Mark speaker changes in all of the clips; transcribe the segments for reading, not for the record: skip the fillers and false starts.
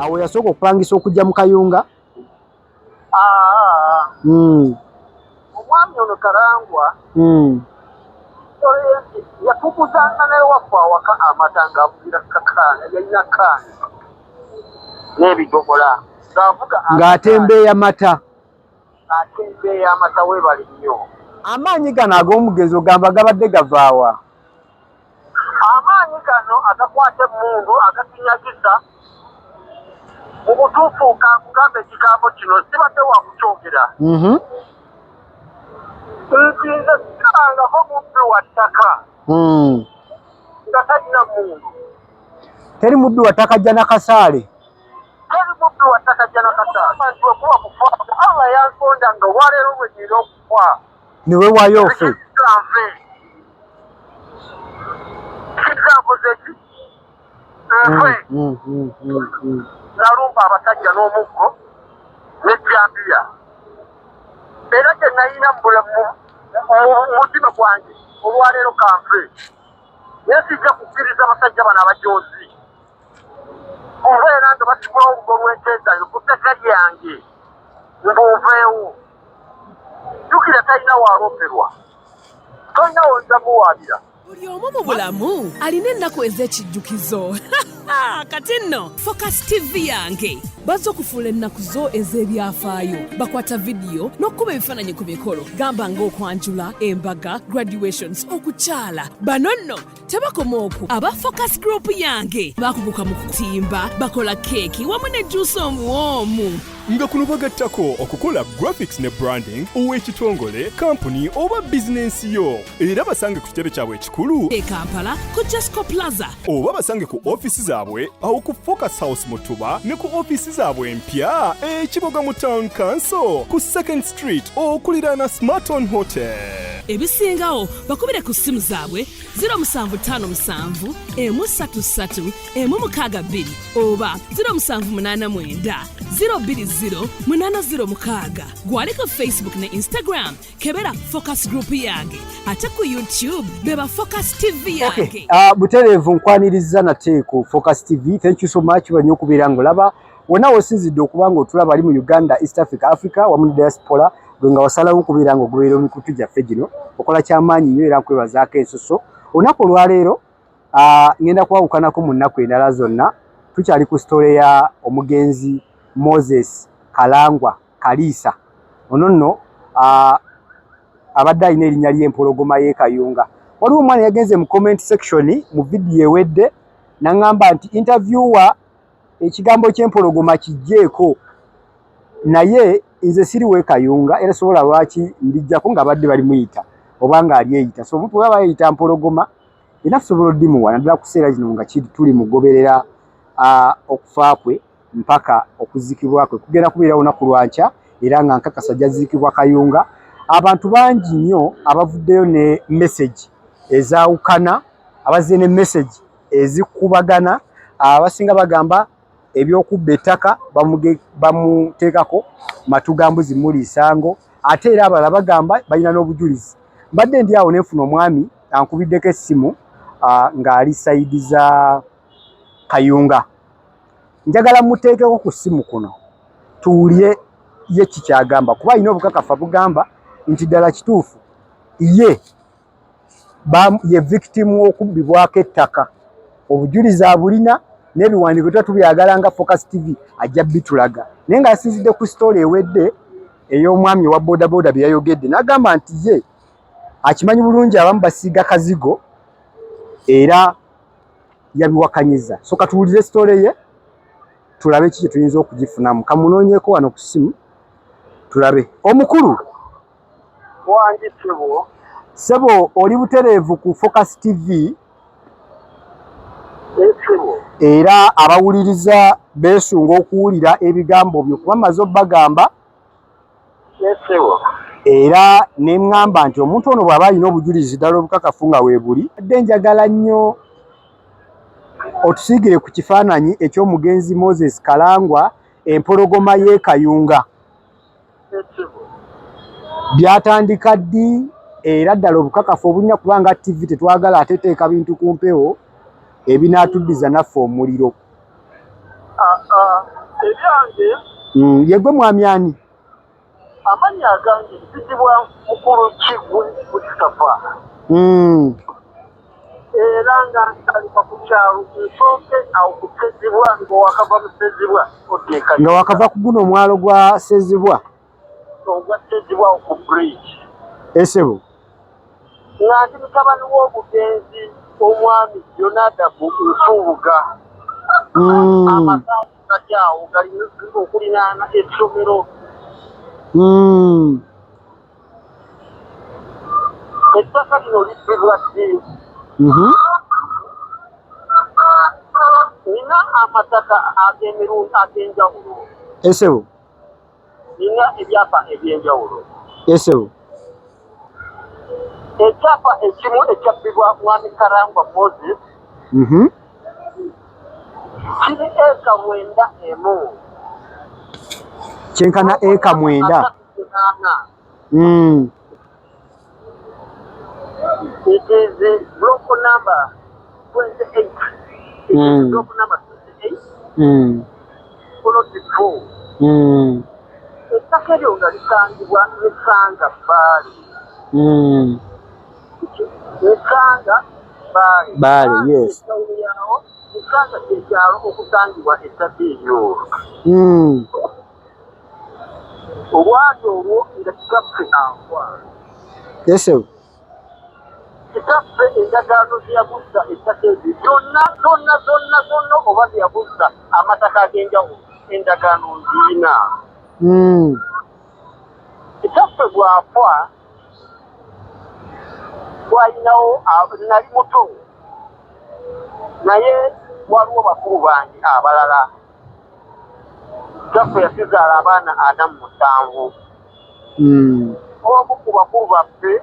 Speaker 1: Awo yasooka okupangisa okujja mu Kayunga.
Speaker 2: Aa, Omwami ono Karangwa yatuguzanga naye waffe awaka amata ng'avugira kakaani, yalina kaani n'ebidomola ng'avuga
Speaker 1: ng'atembeeya mata.
Speaker 2: Ng'atembeeya amata. Weebale nnyo.
Speaker 1: Amaanyi gano ag'omugenzi ogamba gabadde gavaawa?
Speaker 2: Amaanyi gano agakwata emmundu agatunyagisa, mu butuufu kankugamba ekigambo kino sibadde wa kukyogera nti nze sirabangako mubbi wa ttaka nga talina mmundu.
Speaker 1: Teri mubbi wa ttaka ajja na kasaale.
Speaker 2: Teri mubbi wa ttaka ajja na kasaale. Nti wekuba kufa, Allah yansonda nga olwaleero lwe nina okufa.
Speaker 1: Ne weewaayo ofe.
Speaker 2: Nfe kigambo ki? Nfe. Nalumba abasajja n'omuggo n'ejjambiya, era kye nalina mu mutima gwange, olwaleero kanfe, naye sijja kukkiriza abasajja bano abajozi kubeera nga basibula olugo lw'ente zange ku ttaka lyange mbuuveewo. Jjukira, talina waloperwa, tolina wonza muwaabira.
Speaker 3: Buli omu mu bulamu alina ennaku ez'ekijjukizo. Kati nno Focus TV yange bazze okufuula ennaku zo ez'ebyafaayo. Bakwata vidiyo n'okukuba ebifaananyi ku mikolo, gamba ng'okwanjula, embaga, graduations, okukyala. Bano nno tebakoma okwo. Aba Focus Group yange bakuguka mu kutimba, bakola keeki wamu ne juusi omuwoomu.
Speaker 4: Nga kuno bagattako okukola graphics ne branding ow'ekitongole, kampuni oba bizinensi yo. Era basange ku kitebe kyabwe ekikulu
Speaker 3: e Kampala ku Jesco Plaza,
Speaker 4: oba basange ku ofiisi zaabwe awo ku Focus House Mutuba, ne ku ofiisi zaabwe empya e Kiboga mu Town Council ku Second Street okuliraana Smarton Hotel.
Speaker 3: Ebisingawo bakubire ku ssimu zaabwe 0757 133 162 oba 0789 020 806. Gwali ku Facebook ne Instagram, kebera Focus Group yange, ate ku YouTube beba Focus TV yange.
Speaker 1: Okay. Butereevu nkwaniriza nate ku Focus TV. Thank you so much banyo okubeera ng'olaba wonna wosinzidde okuba ng'otulaba, ali mu Uganda, East Africa, Africa wamu ne diaspora. Gwe nga wasalawo okubeera ng'ogoberera emikutu gyaffe gino, okola kyamaanyi nnyo era nkwebazaako ensuso. Olunaku olwaleero ngenda kwawukanako mu nnaku endala zonna. Tukyali ku story ya omugenzi Moses Kalangwa Kaliisa. Ono nno abadde alina erinnya ly'Empologoma y'e Kayunga. Waliwo omwana yagenze mu comment section mu vidiyo ewedde n'aŋŋamba nti interviewer, ekigambo ky'empologoma kijjeeko, naye nze siri w'e Kayunga era sobola lwaki ndijjako nga abadde balimuyita oba nga alyeyita. So omuntu bwaba yeeyita mpologoma era tusobola oddimuwa, naddala ku kiseera kino nga tuli mugoberera okufa kwe mpaka okuziikibwa kwe kugenda kubeera lunaku lwankya, era nga nkakasa jaziikibwa Kayunga. Abantu bangi nnyo abavuddeyo ne message ezaawukana, abazze ne message ezikubagana. Abasinga bagamba ebyokubba ettaka bamuteekako matu ga mbuzi muliisango, ate era abalala bagamba balina n'obujulizi. Mbadde ndi awo nenfuna omwami ankubiddeko essimu ng'ali side za Kayunga. Njagala muteekeko ku ssimu kuno tuwulire ye kikyagamba, kuba alina obukakafu abugamba nti ddala kituufu ye ye victim w'okubbibwako ettaka. Obujulizi abulina n'ebiwandiiko tuba tubyagala nga Focus TV, ajja bitulaga. Naye ng'asinzidde ku story ewedde ey'omwami owa bodaboda bye yayogedde n'agamba nti ye akimanyi bulungi abamu basiiga kazigo era yabiwakanyiza. So katuwulire story ye, tulabe ki kye tuyinza okugifunamu. Kamunoonyeeko wano ku ssimu tulabe omukulu.
Speaker 2: Wangi ssebo.
Speaker 1: Ssebo, oli butereevu ku Focus TV.
Speaker 2: Ssebo.
Speaker 1: Era abawuliriza beesunga okuwulira ebigambo byo kuba maze obbagamba.
Speaker 2: Ssebo.
Speaker 1: Era ne ŋŋamba nti omuntu ono bw'aba alina obujulizi ddala obukakafu nga weebuli, dde njagala nnyo otusiigire ku kifaananyi eky'omugenzi Moses Kalangwa, Empologoma y'e Kayunga.
Speaker 2: Ssebo.
Speaker 1: Byatandika ddi era ddala obukakafu obulina, kubanga TV tetwagala ate teeka bintu ku mpewo ebinaatuddiza naffe omuliro?
Speaker 2: Ebyange.
Speaker 1: Yegwe mwami ani?
Speaker 2: Amannya agange mpitibwa Mukulu Kiggwe Mustafa. Era nga nsalibwa ku kyalo Nsooke awo ku Ssezibwa, nga wakava mu Ssezibwa odda e Kayunga.
Speaker 1: Nga wakava ku guno omwalo gwa Ssezibwa?
Speaker 2: Ogwa Ssezibwa awo ku bridge.
Speaker 1: Esebo.
Speaker 2: Nga ndi mutabani w'omugenzi omwami Yonadabu Nsubuga. Amaka kati awo gali okulinaana essomero. Ettaka lino libbibwa ddi? Nina amataka ag'emirundi ag'enjawulo.
Speaker 1: Esebo.
Speaker 2: Nina ebyapa eby'enjawulo.
Speaker 1: Esebo.
Speaker 2: Ekyapa ekimu ekyabbibwa Mwami Karangwa Moses kiri eka 91.
Speaker 1: Kyenkana eka 9.
Speaker 2: 8. It is block number 28. It is block number 28. Plot 4. Ettaka eryo nga lisangibwa Misanga Bbaale. Misanga Bbaale.
Speaker 1: Bbaale, yes.
Speaker 2: Yawo Misanga kyekyalo okusangibwa ettaka eryo. Olwali olwo nga kitaffe afa.
Speaker 1: Esebo.
Speaker 2: Kitaffe endagaano ze yaguza ettaka eryo zonna zonna zonna zonna oba ze yaguza amataka ag'enjawulo endagaano nziina. Kitaffe bw'afa twalinawo nali muto naye waliwo bakulu bange abalala. Kitaffe yatuzaala abaana 47. Omu ku bakulu baffe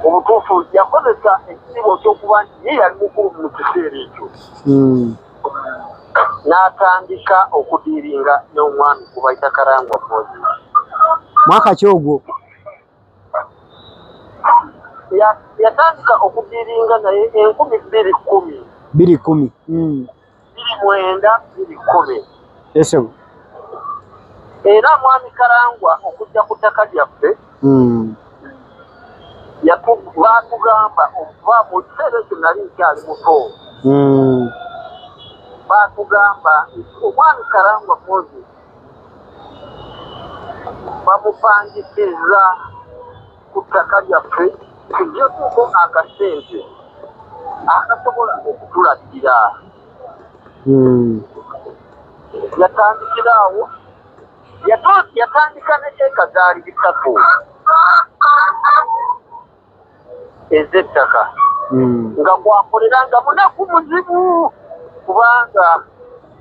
Speaker 2: obutuufu yakozesa ekitiibwa ekyokuba nti ye yali mukulu mu kiseera ekyo. N'atandika okudiiringa n'omwami gwe bayita Karangwa Moses.
Speaker 1: Mwaka ki ogwo?
Speaker 2: Yatandika okudiiringa naye 2010.
Speaker 1: 2010.
Speaker 2: 2009 2010.
Speaker 1: Esebo.
Speaker 2: Era Mwami Karangwa okujja ku ttaka lyaffe baatugamba okuva mu kiseera ekyo nali nkyali muto. Baatugamba nti omwami Karangwa Moses bamupangisizza ku ttaka lyaffe tuggyeko akasente akasobola okutulabirira. Yatandikira awo, yatandika ne eka zaali 3 ez'ettaka nga kwakolera nga munaku muzibu kubanga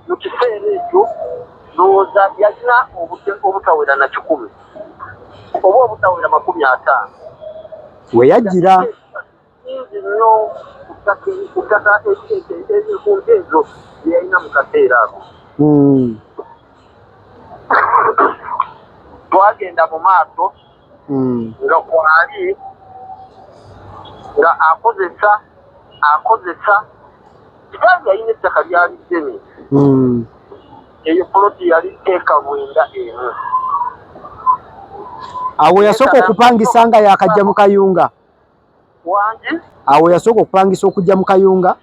Speaker 2: mu kiseera ekyo ndowooza yalina obutawera na 100 oba obutawera 50.
Speaker 1: We yajjira
Speaker 2: nyingi nnyo ku ttaka ku nte ezo ze yalina mu kaseera ako. Twagenda mu maaso nga kwali nga akozesa kitange yalina ettaka lyali ddene. Eyo poloti yali eka 91.
Speaker 1: Awo yasooka okupangisa nga yakajja mu Kayunga.
Speaker 2: Wangi?
Speaker 1: Awo yasooka okupangisa okujja mu Kayunga.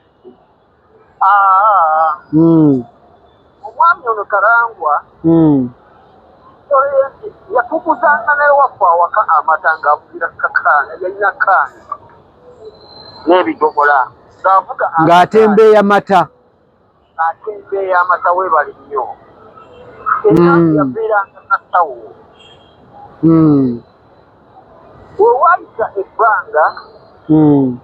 Speaker 2: Omwami ono Karangwa yatuguzanga naye waffe awaka amata ng'avugira kakaani, yalina kaani n'ebidomola ng'avuga
Speaker 1: ng'atembeeya mata.
Speaker 2: Atembeeya amata, weebale nnyo. Era yabeeranga kasawo. We waayita ebbanga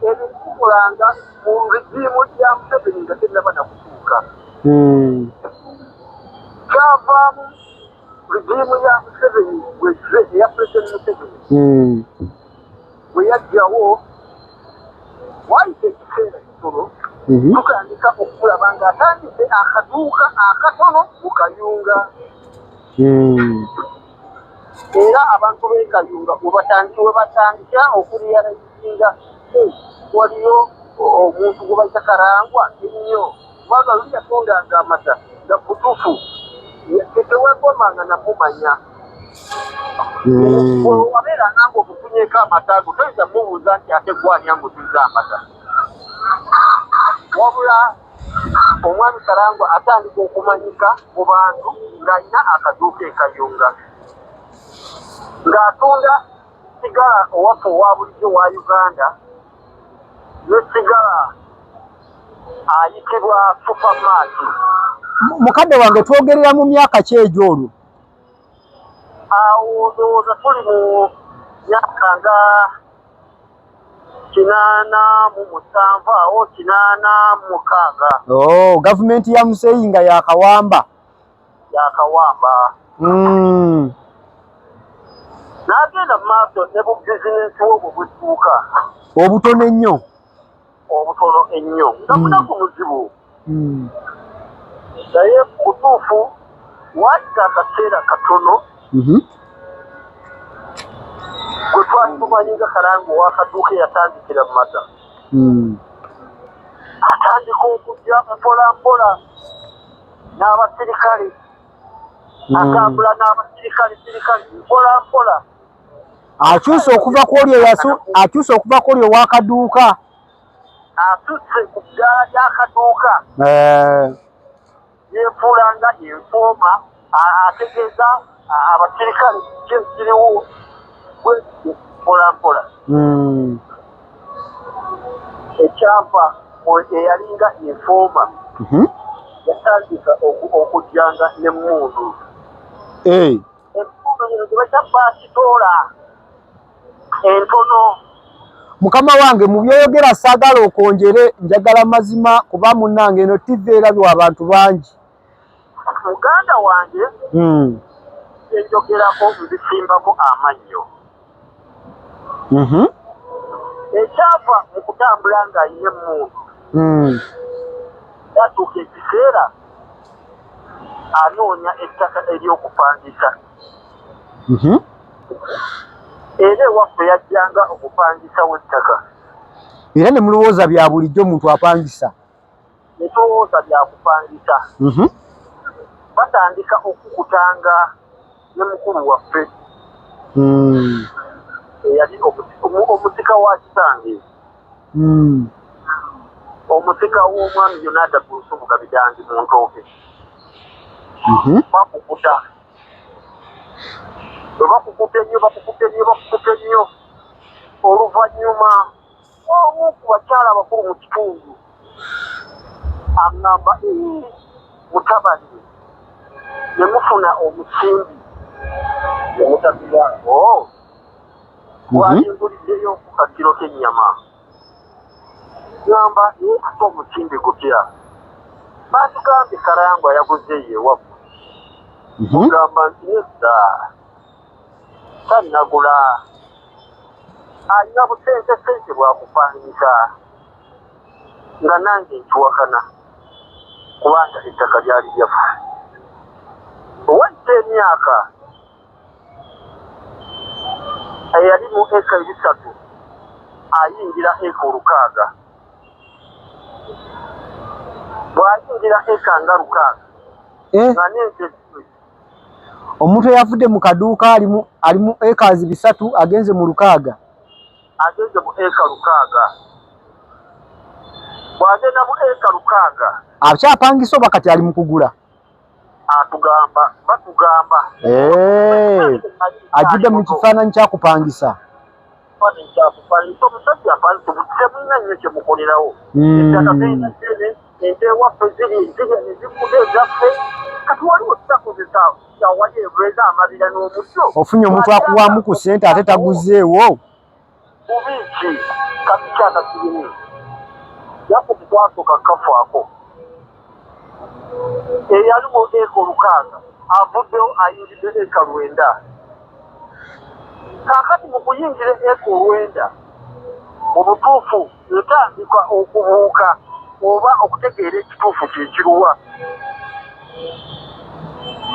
Speaker 2: ebikubulanga mu rigimu ya Museveni nga tennaba na kutuuka. Kyavaamu rigimu ya Museveni bwezze eya Pulezidenti Museveni bwe yajjawo waayita ekiseera kitono tutandika okulaba ng'atandise akaduuka akatono mu Kayunga. Era abantu b'e Kayunga we batandikira okuliyalayizinga waliyo omuntu gwe bayita Karangwa ennyo kubanga luli yatundanga amata. Nga butuufu tewegombanga nakumanya. Wabeeranga nga omufunyeko amata ago, toyinza mubuuza nti ate gwani amutuza amata. Wabula omwami Karangwa atandika okumanyika mu bantu ng'alina akaduuka e Kayunga, ng'atunda sigala owaffe owa bulijjo owa Uganda ne sigala ayitibwa Supermart.
Speaker 1: Mukadde wange, twogerera mu myaka ki egyo olwo?
Speaker 2: Awo ndowooza tuli mu myaka nga 87 awo, 86.
Speaker 1: Oh, gavumenti ya Muzeeyi nga yakawamba.
Speaker 2: Yakawamba. N'agenda mu maaso ne bu bizinensi we obwo bw'edduuka.
Speaker 1: Obutono ennyo.
Speaker 2: Obutono ennyo, nga munaku muzibu. Naye butuufu waayita akaseera katono gwe twali tumanyi nga Karangwa ow'akaduuka eyatandikira mu mata, atandika okujja mpola mpola n'abasirikale, atambula n'abasirikale sirikale mpola mpola.
Speaker 1: Akyuse okuva ku oli eyasu, akyuse okuva ku oli ow'akaduuka.
Speaker 2: Atuuse ku ddaala ly'akaduuka. Yeefuula nga enfooma, ategeeza abasirikale ki ekiriwo bwe mpola mpola. Ekyampa eyalinga enfooma yatandika okujjanga n'emmundu. Emmundu eno gye bayita baasitoola entono.
Speaker 1: Mukama wange, mu byoyogera saagala okwonjere, njagala mazima, kuba munnange eno TV erabibwa abantu bangi.
Speaker 2: Muganda wange, enjogerako nzisimbako amannyo. Ekyava mu kutambula ng'alina emmundu, yatuuka ekiseera anoonya ettaka ery'okupangisa. Era ewaffe yajjanga okupangisa w'ettaka.
Speaker 1: Era ne mulowooza bya bulijjo omuntu apangisa.
Speaker 2: Ne tulowooza bya kupangisa. Batandika okukutanga ne mukulu waffe eyali omusika wa kitange, omusika w'omwami Yonada Bulusubuga Bidangi mu Ntooke. Bakukuta. Bwe bakukuta ennyo, bakukuta ennyo, bakukuta ennyo. Oluvannyuma omu ku bakyala abakulu mu kitundu aŋŋamba, mutabani, ne mufuna omusimbi ne mutatuwaako, gwalinguliddeyo ku kakiro k'ennyama. Ŋŋamba, ate omusimbi gutya? Baatugambye Karangwa yaguze eyo ewammwe. Mugamba nti nedda, tannagula, alina busente sente bwakupangisa. Nga nange nkiwakana kubanga ettaka lyali lyaffe. Owayita emyaka eyali mu eka 300 ayingira eka 600. Bw'ayingira eka nga 600 nga n'ente ziweze.
Speaker 1: Omuntu eyavudde mu kaduuka ali mu ekazi 3 agenze mu 600.
Speaker 2: Agenze mu eka 600. Bw'agenda mu eka 600.
Speaker 1: Akyapangisa oba kati ali mu kugula?
Speaker 2: Atugamba, batugamba.
Speaker 1: Ajjudde mu kifaananyi kya kupangisa.
Speaker 2: Kifaananyi kya kupangisa. Omusajja apangisa, temulina nnyo kye mukolerawo. Ettaka terina ssente, ente ewaffe ziri zirya ne zikuta ezaffe. Kati waliwo tutakozesa awali ebeeza amabira n'omutyo.
Speaker 1: Ofunye omuntu akuwaamu ku ssente ate taguzeewo.
Speaker 2: Bubi ki kati kyakakirimu? Yaffe tetwasooka kukafaako. Eyali mu eka 600 avuddewo ayingidde eka 900. Kaakati mu kuyingira eka 900, mu butuufu ntandika okubuuka oba okutegeera ekituufu kye kiruwa.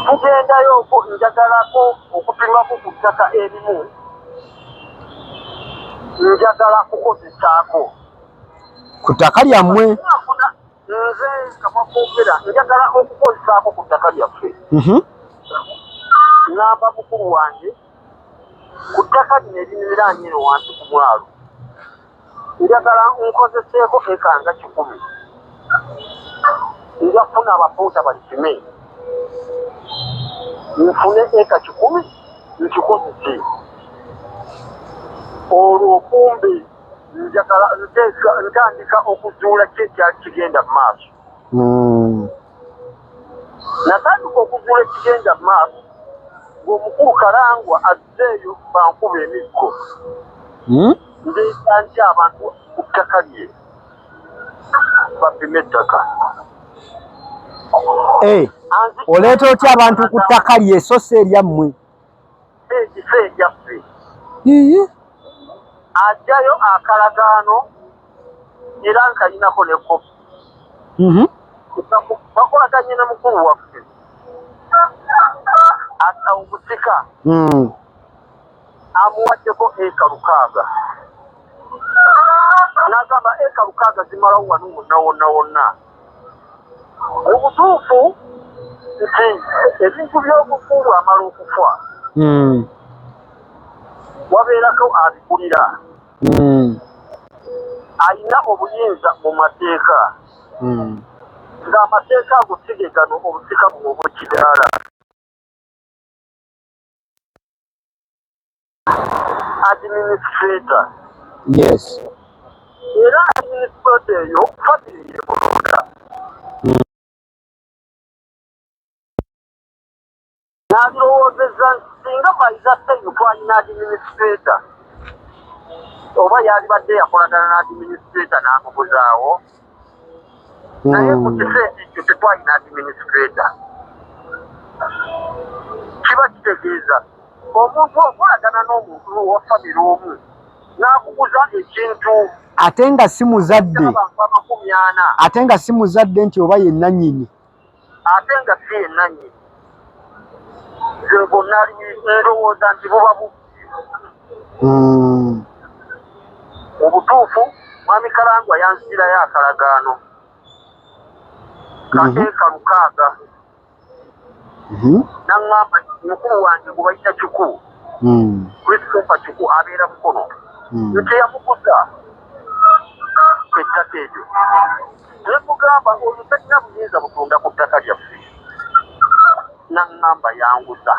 Speaker 2: Tugendayo njagalako okupimako ku ttaka erimu, njagala kukozesaako
Speaker 1: ku ttaka lyammwe.
Speaker 2: Nze kamwakwogera njagala okukozesaako ku ttaka lyaffe. Ŋŋamba mukulu wange ku ttaka lino eriniraanye eno wansi ku mwalo, njagala nkozeseeko eka nga 100. Nja kufuna abapoota balipime, nfune eka 100 nkikozese. Olwo kumbe njagala ntandika okuzuula ki ekyali kigenda mu maaso. Natandika okuzuula ekigenda mu maaso ng'omukulu Karangwa azzeeyo bankuba emiggo. Ndeeta ntya abantu ku ttaka lye bapime ettaka?
Speaker 1: Oleeta otya abantu ku ttaka lye so si eryammwe?
Speaker 2: Si eryaffe. Ajjayo akalagaano era nkalinako ne kopi. Bakolaganye ne mukulu waffe omusika amuwaddeko eka 600, n'agamba eka 600 zimalawo wano wonna wonna wonna. Mu butuufu nti ebintu by'obufu bw'amala okufa wabeerako abikulira, alina obuyinza mu mateeka, ng'amateeka ago si ge gano obusika buno obw'ekidaala. Administrator.
Speaker 1: Yes.
Speaker 2: Era administrator eyo family yemulonda. Nalirowoozezza nti singa by that time twalina administrator, oba yalibadde yakolagana n'administrator n'amuguzaawo, naye mu kiseera ekyo tetwalina administrator. Kiba kitegeeza omuntu okolagana n'omuntu owa famire omu n'akuguza ekintu
Speaker 1: ate nga si muzadde,
Speaker 2: abantu 40,
Speaker 1: ate nga si muzadde nti oba ye nannyini,
Speaker 2: ate nga si ye nannyini. Nze bonna ndowooza nti buba bubbi. Mu butuufu Mwami Karangwa yanzigirayo akalagaano ka eka 600, n'aŋŋamba mukulu wange gwe bayita Kiku, Christopher Kiku, abeera Mukono, nti yamuguza ettaka eryo. Ne mugamba oyo talina buyinza butunda ku ttaka lyaffe, n'aŋŋamba yanguza.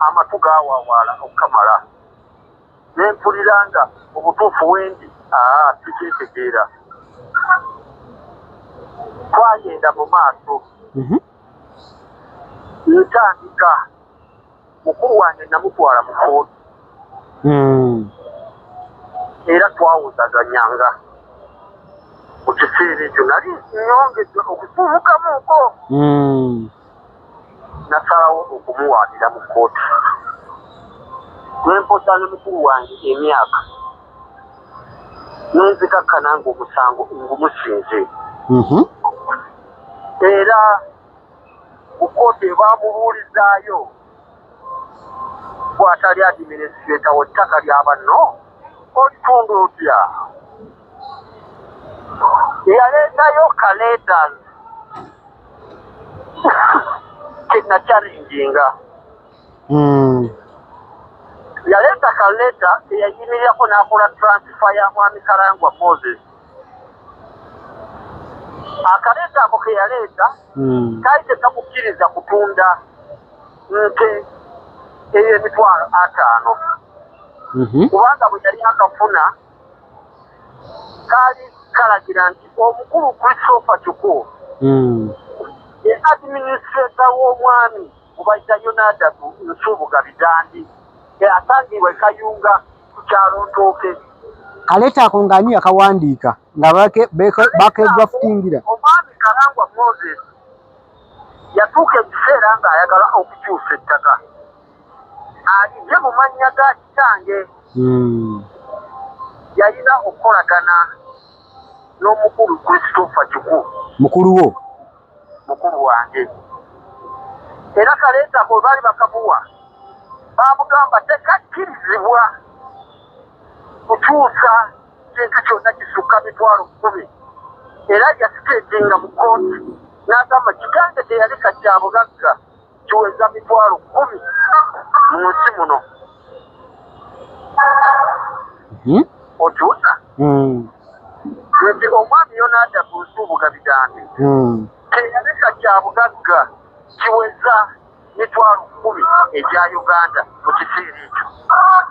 Speaker 2: Amatu gaawawaala okukamala, ne mpulira nga mu butuufu wendi sikyetegeera. Twagenda mu maaso, ntandika mukulu wange namutwala mu kkooti, era twawozaganyanga. Mu kiseera ekyo nali nnyongedde okufubukamuko, nasalawo okumuwaabira mu kkooti, ne mpoza ne mukulu wange emyaka, ne nzikakkana ng'omusango ngumusinze. Era mu kkooti baamubuulizaayo bw'atali administrator w'ettaka lya banno olitunda otya? Yaleetayo kaleetas kenakyalinginga. Yaleeta kaleeta eyayimirirako n'akola transfer ya Mwami Karangwa Moses. Akaleeta ako ke yaleeta kaali tekamukkiriza kutunda nte ey'emitwalo 50, kubanga bwe yali akafuna kaali kalagira nti omukulu Christopher Kiku ye administrator w'omwami gubayita Yonadabu Nsubuga Bidandi, asangibwa e Kayunga ku kyalo Ntooke.
Speaker 1: Kaleeta ako ng'ani yakawandiika nga bakedraftingira?
Speaker 2: Omwami Karangwa Moses yatuuka ekiseera ng'ayagala okukyusa ettaka aligye mu mannya ga kitange. Yalina okukolagana n'omukulu Christopher Kiku,
Speaker 1: mukulu wo,
Speaker 2: mukulu wange. Era kaleeta bwe baali bakamuwa baamugamba tekakkirizibwa kukyusa Kintu kyonna kisukka 100,000. Era yasiteetinga mu kkooti n'agamba kitange teyaleka kya bugagga kiweza 100,000 mu nsi muno. Okiwulira? Nti omwami Yonadabu Nsubuga Bidandi teyaleka kya bugagga kiweza 100,000 egya Uganda mu kiseera ekyo.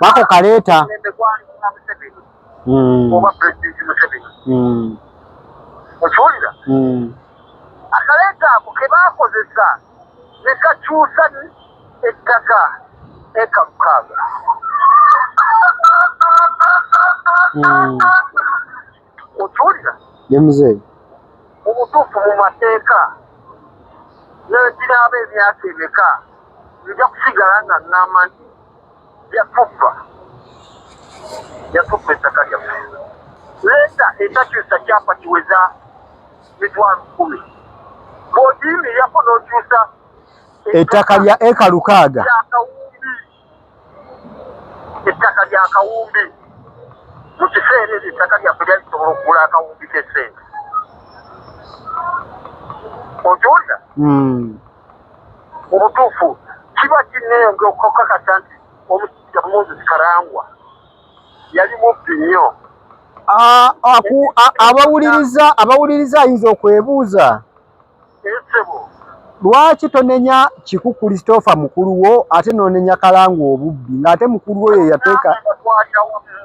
Speaker 1: Wako kaleeta.
Speaker 2: Omulembe gwali gwa Museveni oba Pulezidenti Museveni. Okiwulira? Akaleeta ako ke baakozesa ne kakyusa ettaka eka 6. Okiwulira?
Speaker 1: Ye muzeeyi.
Speaker 2: Mu butuufu mu mateeka n'eginaaba emyaka emeka nja kusigala nga ŋŋamba nti yatubba ettaka lyaffe. Leeta etakyusa kyapa kiweza 100,000. Bw'ogiyimirirako n'okyusa
Speaker 1: ettaka lya eka 6.
Speaker 2: Ettaka lya kawumbi. Mu kiseera ekyo ettaka lyaffe lyali lisobola okugula akawumbi k'essente. Okiwulira? Mu butuufu kiba kinneeyongera okukakasa nti omusajja Moses Karangwa yali mubbi nnyo.
Speaker 1: Abawuliriza ayinza okwebuuza. Lwaki tonenya Kiku Christopher mukulu wo ate n'onenya Karangwa obubbi ng'ate mukulu wo ye yateeka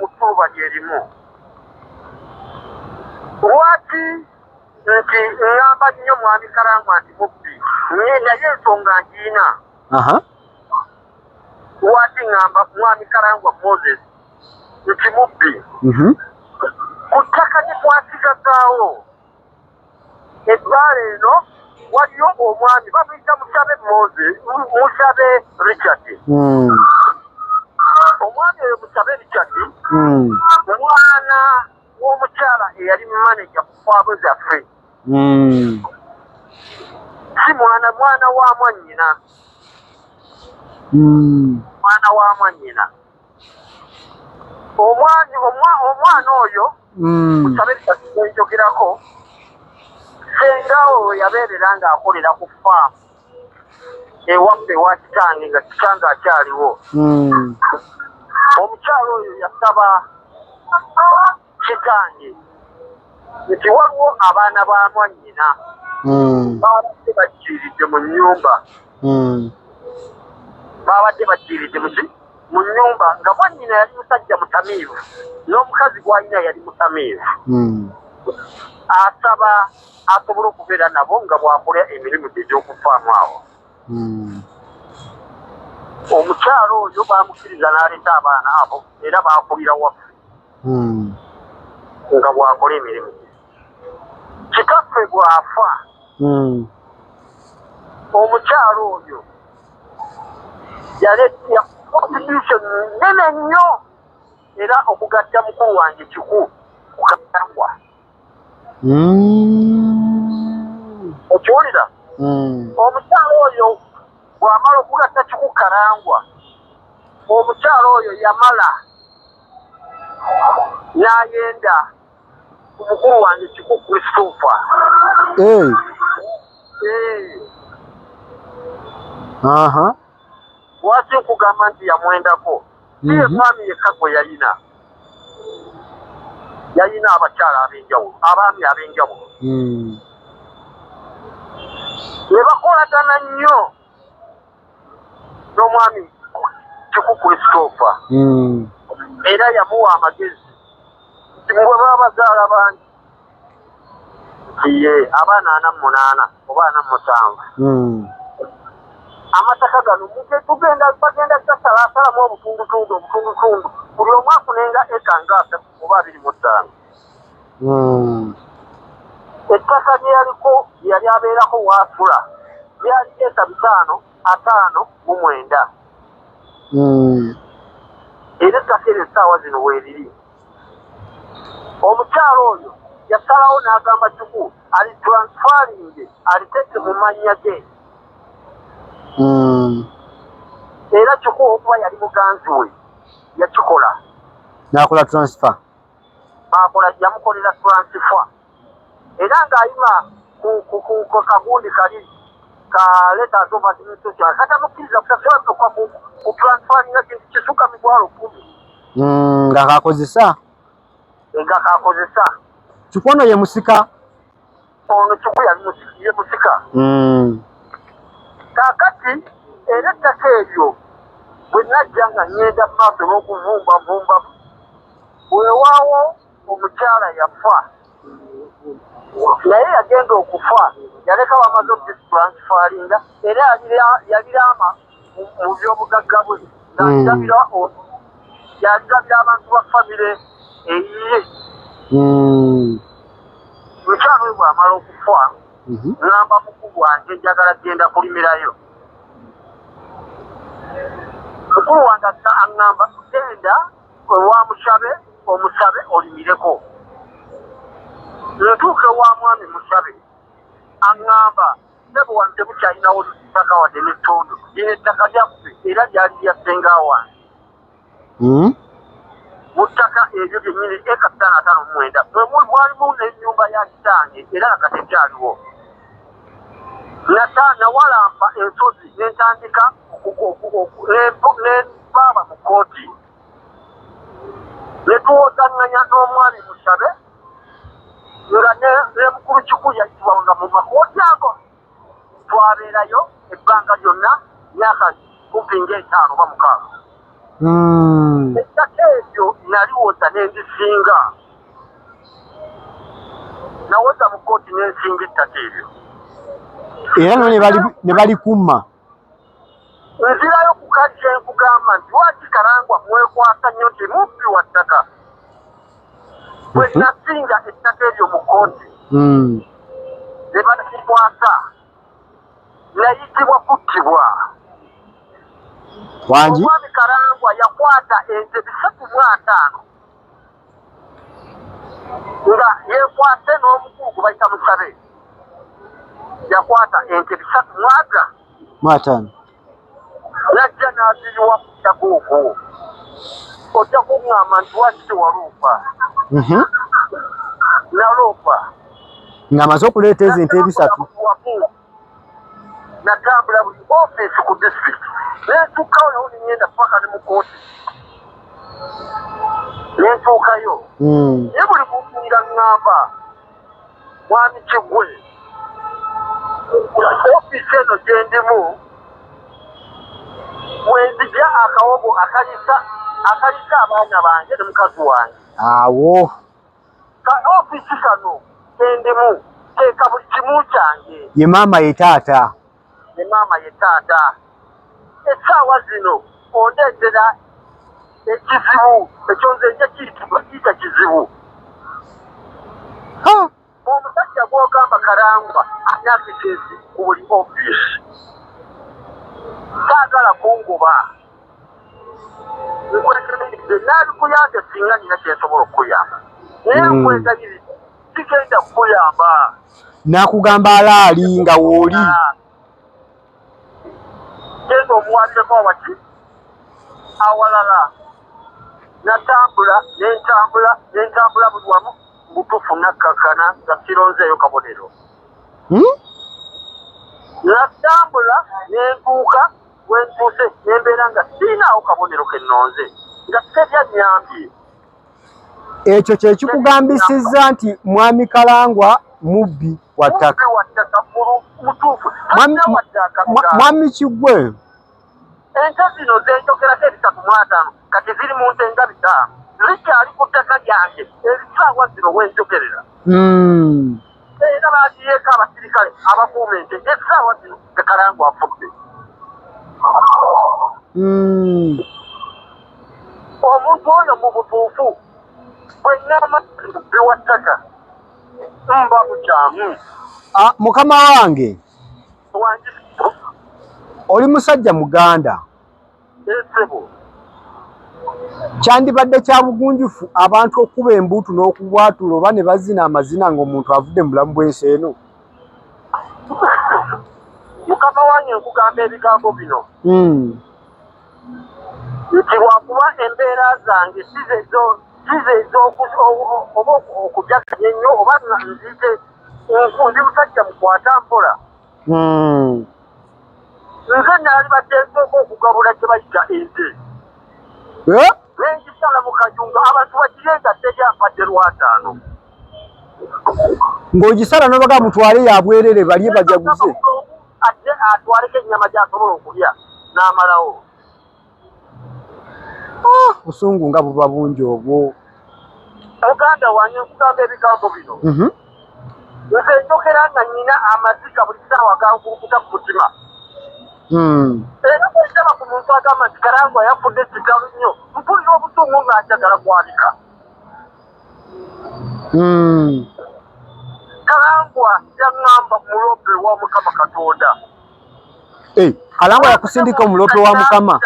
Speaker 2: mu ttuba lye limu? Lwaki nti ŋŋamba nnyo mwami Karangwa nti mubbi, naye ensonga ngiina. Lwaki ŋŋamba mwami Karangwa Moses nti mubbi? Ku ttaka lye twasigazaawo ebbaala eno waliyo omwami bamuyita Musabe Moses, Musabe Richard. Omwami oyo Musabe Richard mwana w'omukyala eyali maneja ku faamu zaffe. Si mwana, mwana wa mwannyina. Mwana wa mwannyina. Omwana oyo Musabe Richard gwe njogerako, ssenga oyo yabeerera ng'akolera ku faamu ewaffe ewa kitange nga kitange akyaliwo. Omukyala oyo yasaba kitange nti waliwo abaana ba mwannyina babadde bajjiiridde mu nnyumba. Babadde bajjiiridde mu nnyumba nga mwannyina yali musajja mutamiivu n'omukazi gw'alina yali mutamiivu. Asaba asobole okubeera nabo nga bw'akola emirimu gye egy'okufaamu awo. Omukyala oyo baamukkiriza n'aleeta abaana abo era baakulira waffe nga bw'akola emirimu gye. Kitaffe bw'afa, omukyala oyo yaleeta contribution nnene nnyo era okugatta mukulu wange Kiku ku Karangwa. Okiwulira? Omukyala oyo bw'amala okugatta Kiku Karangwa, omukyala oyo yamala n'ayenda ku mukulu wange Kiku Christopher. Lwaki nkugamba nti yamwendako? Si ye mwami yekka gwe yalina. Yalina abakyala ab'enjawulo, abaami ab'enjawulo. Ne bakolagana nnyo n'omwami Kiku Christopher. Era yamuwa amagezi nti bwe baba bazaala bangi nti ye abaana 48 oba 47. Amataka gano tugenda bagenda gasalaasalamu obutundutundu obutundutundu buli omu afunenga eka nga 30 oba 25. Ettaka lye yaliko lye yali abeerako waasula lyali eka 559. Era ettaka eryo essaawa zino weeriri. Omukyala oyo yasalawo n'agamba Kiku ali transferring aliteeke mu mannya ge. Era Kiku okuba yali muganzi we yakikola.
Speaker 1: N'akola transfer.
Speaker 2: Bakola yamukolera transfer era ng'ayima ku kagundi kali ka letters of administration katamukkiriza kusasula ku transferinga kintu kisukka 100,000.
Speaker 1: Nga kakozesa
Speaker 2: nga kakozesa.
Speaker 1: Kikwono ye musika
Speaker 2: ono Kikwo yali ye musika. Kaakati era ettaka eryo bwe najja nga ŋŋenda mu maaso n'okuvumbavumbamu, weewaawo omukyala yafa, naye yagenda okufa yaleka bamaze okutransfaringa era yaliraama mu byobugagga bwe ng'agabira yagabira abantu ba famire eyiye. Mukyala oyo bw'amala okufa, ŋŋamba mukulu wange njagala genda kulimirayo. Mukulu wange aŋŋamba genda ewa Mushabe omusabe olimireko. Ntuuka ewa mwami Mushabe aŋŋamba ssebo wano tebukyalinawo ttaka wadde n'ettondo, lino ettaka lyaffe era lyali lya ssenga wange. Mu ttaka eryo lyennyini eka 559 mwalimu n'ennyumba ya kitange era nga kati ekyaliwo. Nawalampa ensozi ne ntandika ne baaba mu kkooti ne tuwozaŋŋanya n'omwami Mushabe nga ne mukulu Kikulu yayitibwanga mu makooti ago. Twabeerayo ebbanga lyonna myaka kumpi ng'etaano oba 6. Ettaka eryo naliwoza ne ndisinga. Nawoza mu kkooti ne nsinga ettaka eryo.
Speaker 1: Era no ne balikumma.
Speaker 2: Nzirayo ku kali kye nkugamba nti lwaki Karangwa mwekwasa nnyo nti mubbi wa ttaka. Bwe nasinga ettaka eryo mu kkooti ne balikwasa, nayitibwa kuttibwa.
Speaker 1: Wangi?
Speaker 2: Omwami Karangwa yakwata ente 350 nga yeekwase n'omukulu gwe bayita Musabe. Yakwata ente 350 najja n'aziriwa ku ttaka okwo. Ojja kuŋŋamba nti lwaki tewaloopa? Naloopa.
Speaker 1: Ng'amaze okuleeta ezo ente 300.
Speaker 2: Natambula buli ofiisi ku disitulikiti nentuukawo nawo ne ŋŋenda paka ne mu kkooti ne ntuukayo. Naye buli muntu nga ŋŋamba mwami Kiggwe, ofiisi eno gye ndimu mwenzija akawogo akalisa abaana bange ne mukazi wange.
Speaker 1: Awo.
Speaker 2: Ka ofiisi kano kendimu teeka buli kimu kyange.
Speaker 1: Ye maama ye taata.
Speaker 2: Ye maama ye taata. Essaawa zino ondeetera ekizibu ekyo nze nja kiyita kizibu. Omusajja gw'ogamba Karangwa alina akisesi ku buli ofiisi. Saagala kungoba. Nkwegayiridde naalikuyambye singa nina kye nsobola okukuyamba. Naye nkwegayiridde sigenda kukuyamba.
Speaker 1: Nakugamba alaali nga w'oli.
Speaker 2: Genda omuwalireko awaki awalala. Natambula nentambula nentambula buli wamu butuufu nakkakkana nga sironzeeyo kabonero. Natambula nentuuka wentuuse nembeera nga sirinaawo kabonero ke nnonze nga teryannyambye.
Speaker 1: Ekyo kye kikugambisizza nti mwami Karangwa mubbi wa ttaka.
Speaker 2: Mubbi wa ttaka mutuufu.
Speaker 1: Mwami Kiggwe.
Speaker 2: Ente zino ze njogerako 350 kati ziri mu nte nga 500 zikyali ku ttaka lyange ebisaawa zino we njogerera. Era bagiyeeko abasirikale abakuuma ente essaawa zino nga Karangwa afudde. Omuntu oyo mu butuufu bwe ŋŋamba mubbi wa ttaka mba bukyamu.
Speaker 1: Mukama wange, oli musajja Muganda.
Speaker 2: Ssebo.
Speaker 1: Kyandibadde kya bugunjufu abantu okuba embuutu n'okubwatula oba ne bazina amazina ng'omuntu avudde mu bulamu bw'ensi eno.
Speaker 2: Mukama wange nkugamba ebigambo bino. Nti lwakuba embeera zange si zezo Zize oba okujakanya ennyo oba nzize ndi musajja mukwata mpola. Nze naalibadde nsooka okugabula kye bayita ente. Nengisala mu Kayunga abantu bagirye nga teri ampadde lwataano.
Speaker 1: Ng'ogisala n'obaga mutwale ya bwerere balye bajaguze.
Speaker 2: Ate atwaleko ennyama gy'asobola okulya n'amalawo.
Speaker 1: Ah, busungu nga buba bungi obwo.
Speaker 2: Muganda wange nkugamba ebigambo bino. Nze njogera nga nnyina amaziga buli ssaawa gankulukuta ku mutima. Era bwe ndaba ku muntu agamba nti Karangwa yafudde kitalo nnyo, mpulira obusungu nga njagala kwanika. Karangwa yaŋŋamba mulope wa Mukama Katonda.
Speaker 1: Kalangwa yakusindika omulope wa Mukama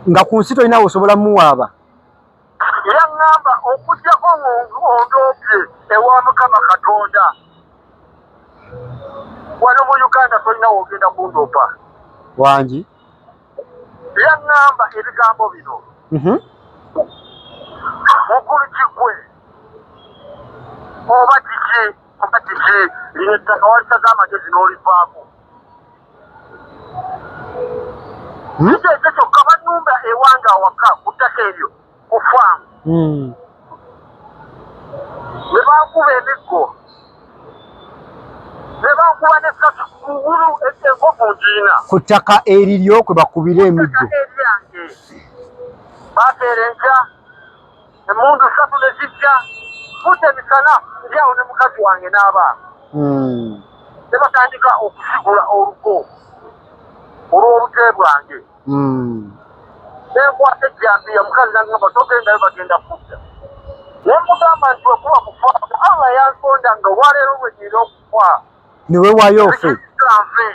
Speaker 1: nga ku nsi tolina wosobola muwaaba.
Speaker 2: Yaŋŋamba okuggyako ng'ondoopye ewa Mukama Katonda, wano mu Uganda tolina w'ogenda kundoopa.
Speaker 1: Wangi.
Speaker 2: Yaŋŋamba ebigambo bino. Mukulu Kigwe oba kiki oba kiki, lino ettaka walisaze amagezi n'olivaako. Ekyo ekyo kyokka bannumba ewange awaka ku ttaka eryo ku faamu. Ne bankuba emiggo, ne bankuba n'essasi ku ngulu enkovu ngiina.
Speaker 1: Ku ttaka eriryo kwe bakubira emiggo.
Speaker 2: Eryange. Bakeera enkya emmundu 3 ne zijja budde misana, ndi awo ne mukazi wange n'abaana. Ne batandika okusigula olugo olw'obute bwange. Ne nkwata ejjambiya, mukazi n'angamba togendayo bagenda kudda. Ne mugamba nti wekuba kufa, Allah yansonda nga olwaleero lwe nnina okufa.
Speaker 1: Ne weewaayo ofe.
Speaker 2: Nfe.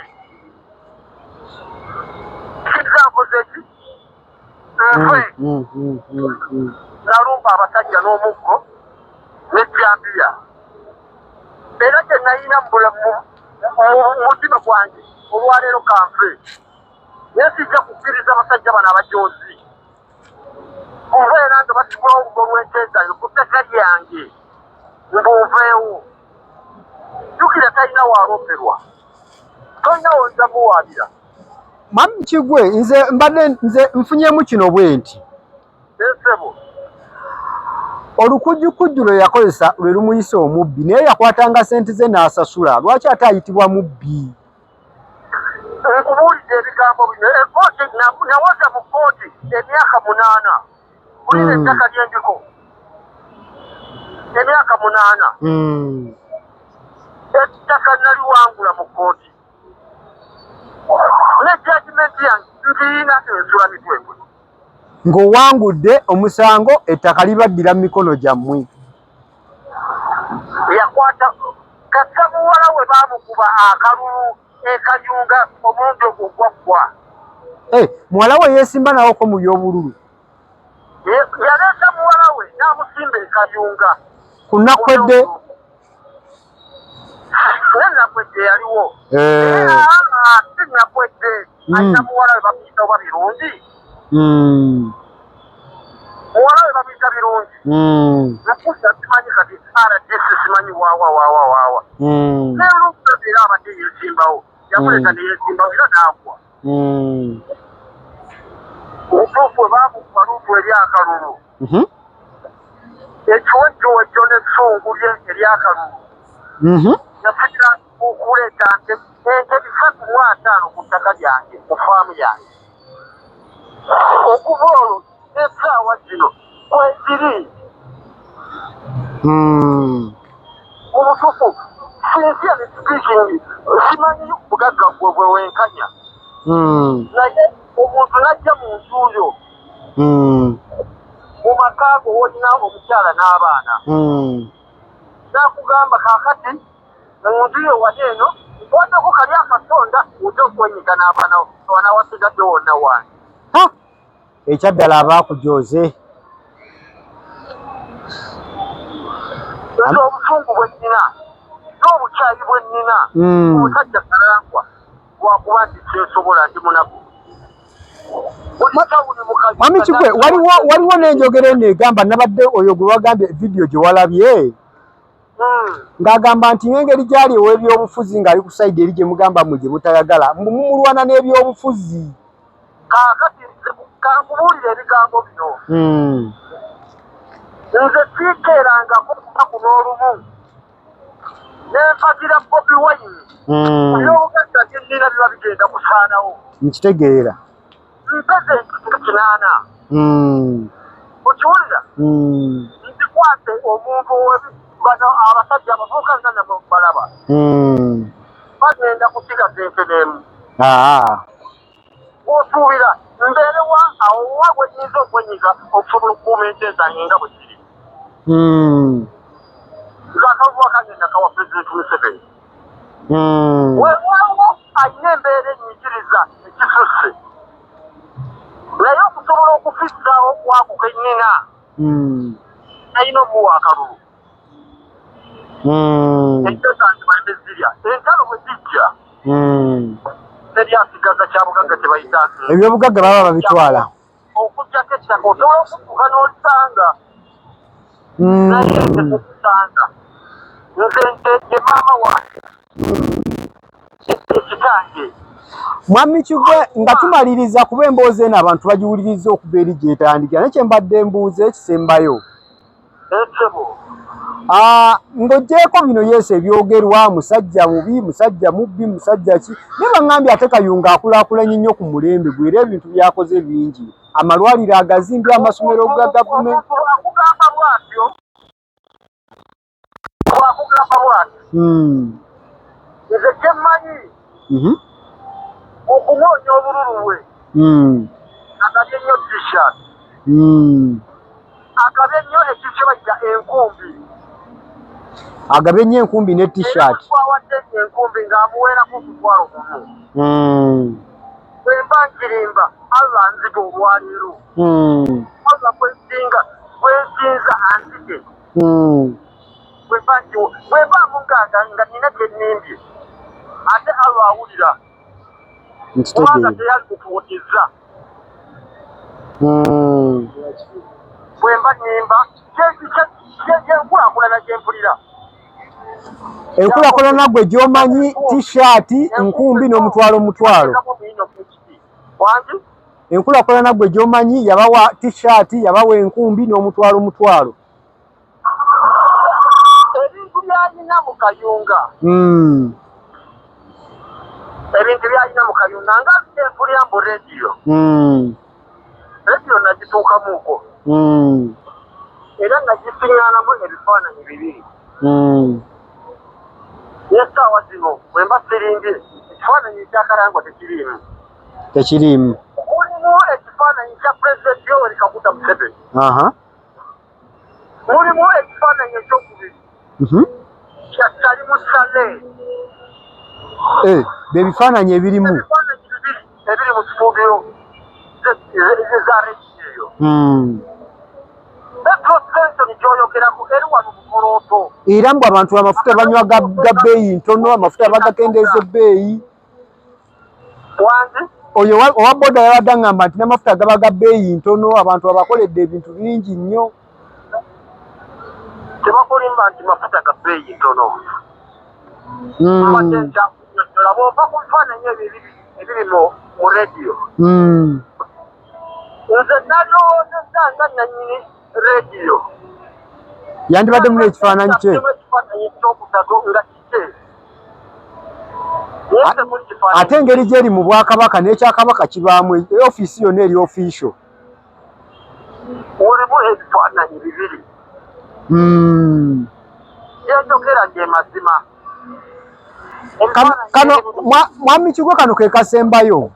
Speaker 2: Nkirizza nkoze ki? Nfe. Nalumba abasajja n'omuggo n'ejjambiya. Era kye nalina mu mutima gwange olwaleero kanfe. Naye sijja kukkiriza abasajja bano abajoozi kubeera nga basigulawo olugo lw'ente zange ku ttaka lyange mbuuveewo. Jjukira talina waalooperwa, tolina w'oyinza muwaabira.
Speaker 1: Mwami Kigwe, nze mbadde nze nfunyemu kino bwe nti.
Speaker 2: Ssebo.
Speaker 1: Olukujjukujju lwe yakozesa lwe lumuyisa omubbi, naye yakwatanga ssente ze n'asasula. Lwaki ate ayitibwa mubbi?
Speaker 2: Nkubuulidde ebigambo bino. Ekkooti nawoza mu kkooti emyaka 8. Kulina ettaka ly'endiko emyaka 8. Ettaka naliwangula mu kkooti. Ne judgment yange ngirina ensula mitwekwe.
Speaker 1: Ng'owangudde omusango, ettaka libaddira mu mikono gyammwe.
Speaker 2: Yakwata kassa muwala we baamukuba akalulu e Kayunga omulundi ogwo gwaggwa.
Speaker 1: Muwala we yeesimba nawoko mu by'obululu.
Speaker 2: Yaleeta muwala we n'amusimba e Kayunga.
Speaker 1: Ku nnaku edde.
Speaker 2: Nakwedde yaliwo. Si Nakwedde. Alina muwala we bamuyita oba Birungi. Muwala we bamuyita Birungi. Nakuza simanyi kati RDC simanyi waawa waawa waawa. Naye olw'okuba era abadde yeesimbawo. Yamuleeta ne yeesimbawo era n'agwa. Obutuufu bwe baamukuba luutu eri akalulu. Ekiwejjowejjo n'essungu lye ery'akalulu. Yasikira okuleeta ente 350 ku ttaka lyange, ku faamu yange. Okuva olwo n'essaawa zino kweziri. Mu butuufu, sincerely speaking, simanyi bugagga gwe bwe wenkanya. Naye omuntu n'ajja mu nju yo. Mu maka go w'olina omukyala n'abaana. N'akugamba kaakati mu nju yo wali eno, nkwaddeko kali akasonda ojja okwenyiga n'abaana wasigadde wonna wange.
Speaker 1: Ekyaddala abaakujooze.
Speaker 2: Nze obusungu bwe nnina n'obukyayi bwe nnina omusajja Karangwa lwakuba nti kyesobola ndi munaku.
Speaker 1: Mwami Kigwe, waliwo n'enjogera eno egamba, nabadde oyo gwe wagambye vidiyo gye walabye ng'agamba nti ng'engeri gy'ali ow'ebyobufuzi ng'ali ku sayidi eri gye mugamba mwe gye mutayagala, mbu mumulwana n'ebyobufuzi.
Speaker 2: Kaakati kankubuulire ebigambo bino. Nze siikeerangako lunaku n'olumu ne mpagira Bobi Wine. Ebyobugagga bye nnina biba bigenda kusaanawo.
Speaker 1: Nkitegeera.
Speaker 2: Mpeze nga 8. Okiwulira? Nzikwate omuntu bano abasajja abavubuka nga namwe balaba. Bagenda kusigaza ente n'emu. Osuubira mbeere wa awo wa we nnyinza okwenyiga okusobola okukuuma ente zange nga bwe ziri. Nze akavuba kange nakawa Pulezidenti Museveni. Weewaawo alina embeera ennyigiriza ekisusse, naye okusobola okufissaawo kwako ke nnina, nalina omuwa akalulu. Ente zange baleme zirya. Entalo bwe zijja, teri asigaza kyabugagga kye bayita
Speaker 1: Ebyobugagga baba babitwala.
Speaker 2: Okuggyako ettaka osobola okudduka n'olisanga. Naye nze tekusanga. Nze nte ye maama wange. Ekitange.
Speaker 1: Mwami Kigwe, nga tumaliriza, kuba emboozi eno abantu bagiwuliriza okuva eri gyetandikira, naye kye mbadde mbuuza ekisembayo.
Speaker 2: Ssebo.
Speaker 1: Ng'oggyeeko bino yesu ebyogerwa, musajja mubi, musajja mubbi, musajja ki, naye baŋŋambye ate Kayunga akulaakulanye nnyo ku mulembe gwe, era ebintu by'akoze bingi, amalwaliro agazimbye, amasomero ga gavumenti.
Speaker 2: Akugamba bw'atyo, bw'akugamba bw'atyo. Nze kye mmanyi, okunoonya obululu bwe, agabye nnyo t-shirt. Agabye nnyo ekintu kye bayita enkumbi.
Speaker 1: Agabye nnyo enkumbi ne t-shirt.
Speaker 2: Era twawadde enkumbi ng'amuweerako omutwalo gumu. Bwe mba nkirimba, Allah anzige olwaleero. Allah gwe nsinza anzige. Bwe mba muganga nga nnina kye nnimbye, ate Allah awulira. Kubanga teyali kutuwuliriza. Bwe mba nnimba, kyenkulaakulana gye mpulira.
Speaker 1: Enkulaakulana gwe gy'omanyi, t-shirt, nkumbi n'omutwalo mutwalo.
Speaker 2: Wangi?
Speaker 1: Enkulaakulana gwe gy'omanyi, yabawa t-shirt, yabawa enkumbi n'omutwalo mutwalo.
Speaker 2: Ebintu by'alina mu Kayunga. Ebintu by'alina mu Kayunga nga empulira mbu rediyo. Rediyo nagituukamuuko. Era nagisiŋŋaanamu ebifaananyi bibiri. N'essaawa zino bwe mba sirimbye, ekifaananyi ekyakarangwa tekiriimu.
Speaker 1: Tekiriimu.
Speaker 2: Mulimu ekifaananyi kya Pulezidenti Yoweri Kaguta Museveni. Mulimu ekifaananyi ekyokubiri kya Salimu Saleh.
Speaker 1: Bye bifaananyi ebirimu.
Speaker 2: Ebifaananyi bibiri ebiri mu situdiyo za rediyo eyo. Petro station gy'oyogerako eri wano Bukolooto.
Speaker 1: Era mbu abantu amafuta banywa ga bbeeyi ntono, amafuta bagakendeeza ebbeeyi.
Speaker 2: Wangi?
Speaker 1: Oyo owa boda yabadde aŋŋamba nti n'amafuta gaba ga bbeeyi ntono, abantu abakoledde ebintu bingi nnyo.
Speaker 2: Tebakulimba nti mafuta ga bbeeyi ntono. Mbadde nkyakunnyonnyola bw'ova ku bifaananyi ebyo ebiri mu rediyo. Nze nalowoozezza nga nnannyini rediyo.
Speaker 1: Yandibadde muna ekifaananyi kye.
Speaker 2: Ekifaananyi ekyokusatu nga kike.
Speaker 1: Ate engeri gy'eri mu Bwakabaka n'ekyakabaka kibaamu, ofiisi yonna eri official.
Speaker 2: Mulimu ebifaananyi bibiri. Byenjogera ge mazima.
Speaker 1: Kano Mwami Kigwe kano ke kasembayo.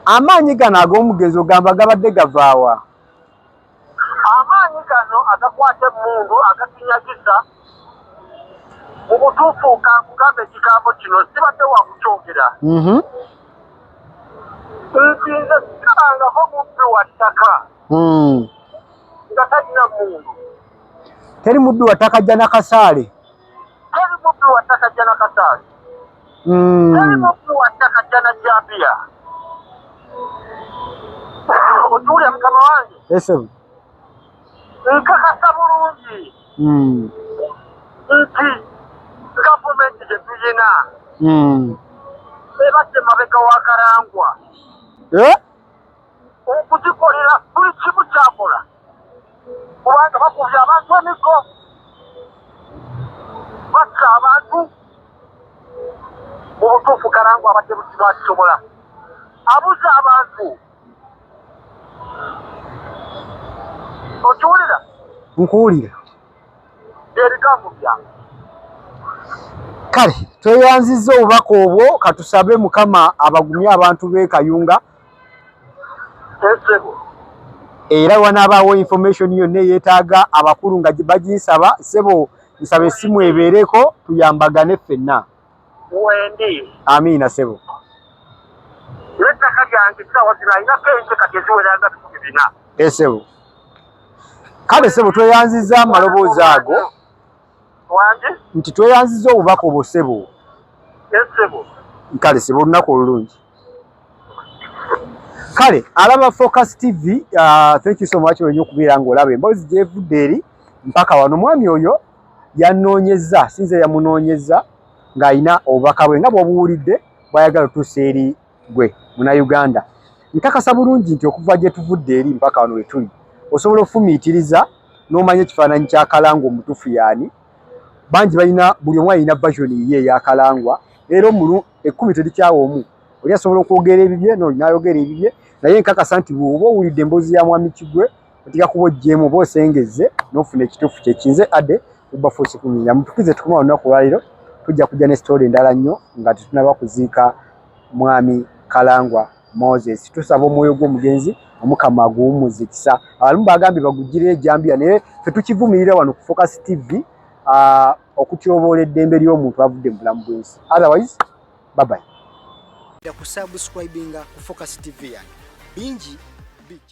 Speaker 1: Amaanyi gano ag'omugenzi ogamba gabadde gavaawa?
Speaker 2: Amaanyi gano agakwata emmundu agatunyagisa, mu butuufu kankugamba ekigambo kino sibadde wa kukyogera. Nti nze sirabangako mubbi wa ttaka nga talina mmundu.
Speaker 1: Teri mubbi wa ttaka ajja na kasaale.
Speaker 2: Teri mubbi wa ttaka ajja na kasaale. Teri mubbi wa ttaka ajja na jjambiya. Okiwulira mukama wange?
Speaker 1: Esebo.
Speaker 2: Nkakasa bulungi nti gavumenti gye tulina ebadde mabega wa Karangwa okugikolera buli kimu kyakola, kubanga bakubye abantu emiggo, batta abantu. Mu butuufu Karangwa abadde bukimu akisobola, abuza abantu. Okiwulira?
Speaker 1: Nkuwulira.
Speaker 2: Ebigambo byange.
Speaker 1: Kale tweyanzizza obubaka obwo, katusabe Mukama abagumye abantu b'e Kayunga.
Speaker 2: Esebo.
Speaker 1: Era wanaabaawo information yonna eyeetaaga abakulu nga baginsaba, ssebo nsaba essimu ebeereko tuyambagane ffenna.
Speaker 2: Wendi.
Speaker 1: Amiina ssebo.
Speaker 2: N'ettaka lyange essaawa zino alinako ente kati eziwera nga 400.
Speaker 1: Esebo. Kale ssebo tweyanzizza amaloboozi ago.
Speaker 2: Wange?
Speaker 1: Nti tweyanzizza obubaka obwo ssebo.
Speaker 2: Esebo.
Speaker 1: Kale ssebo olunaku olulungi. Kale alaba Focus TV, thank you so much wenye okubeera ng'olaba emboozi gyevudde eri mpaka wano. Omwami oyo yannoonyezza, sinze yamunoonyezza, ng'alina obubaka bwe nga bw'obuwulidde bw'ayagala otuusa eri gwe Munnayuganda. Nkakasa bulungi nti okuva gye tuvudde eri mpaka wano we tuli, osobola okufumiitiriza n'omanya ekifaananyi kya Kalangwa omutuufu yaani. Bangi balina, buli omu alina version ye eya Kalangwa, era omulu ekkumi terikyawa omu. Oli asobola okwogera ebibye n'oli n'ayogera ebibye, naye nkakasa nti bw'oba owulidde emboozi ya Mwami Kigwe oteeka kuba oggyemu oba osengezze n'ofuna ekituufu kye kinze Ade Ubafuusi kunyumya. Mutukize tukoma olunaku olwaleero, tujja kujja ne story endala nnyo nga tetunaba kuziika Mwami Kalangwa Moses. Tusaba omwoyo gw'omugenzi Omukama aguwummuze kisa. Abamu bagambye baguggireyo ejjambiya, naye ffe tukivumirira wano ku Focus TV okutyoboola eddembe ly'omuntu avudde mu bulamu bw'ensi. Otherwise, bye bye.
Speaker 5: Ku subscribinga ku Focus TV yange bingi bijja.